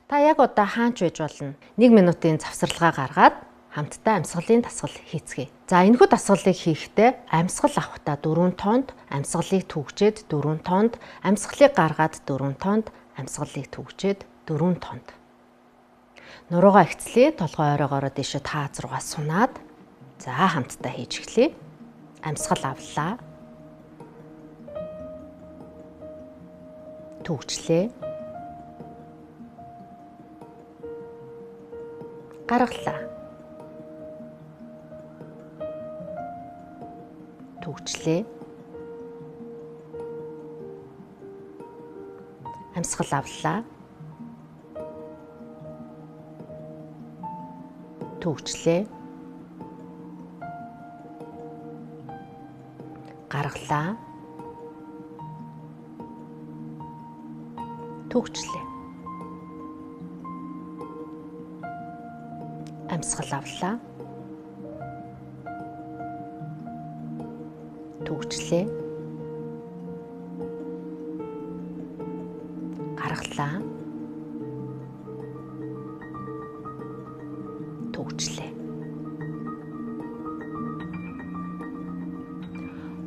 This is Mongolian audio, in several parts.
Та яг одоо хаач байж болно. 1 минутын завсарлагаа гаргаад хамтдаа амьсгалын дасгал хийцгээе. За, энэхүү дасгалыг хийхдээ амьсгал авахдаа 4 тоонд, амьсгалыг түгжээд 4 тоонд, амьсгалыг гаргаад 4 тоонд, амьсгалыг түгжээд 4 тоонд. Нуруугаа ихцлээ, толгой оройгоороо дээшээ тааз руугаа сунаад, за хамтдаа хийж эхлэе. Амьсгал авлаа. Түгжлээ. Гаргалаа. Түгжлээ. Амьсгал авлаа. Түгжлээ. Гаргалаа. Түгжлээ. Амьсгал авлаа. Түгжлээ. Гаргалаа. Түгжлээ.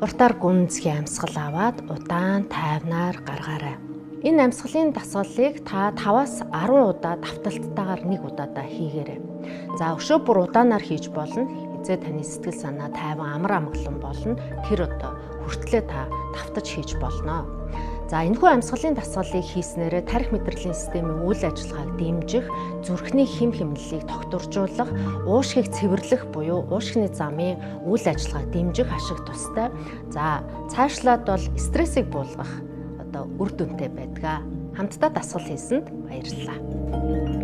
Уртаар гүнзгий амьсгал аваад удаан тайвнаар гаргаарай. Энэ амьсгалын дасгалыг та 5-аас 10 удаа давталттайгаар нэг удаадаа хийгээрэй. За, өшөө бүр удаанаар хийж болно. Хизээ таны сэтгэл санаа тайван амар амгалан болно. Тэр одоо хүртлээ та давтаж хийж болно. За, энэхүү амьсгалын дасгалыг хийснээрээ тархи мэдрэлийн системийн үйл ажиллагааг дэмжих, зүрхний хэм хэмнэлийг тогтворжуулах, уушгийг цэвэрлэх буюу уушгины замын үйл ажиллагааг дэмжих ашиг тустай. За, цаашлаад бол стрессийг буулгах одоо үр дүнтэй байдаг. Хамтдаа дасгал хийсэнд баярлалаа.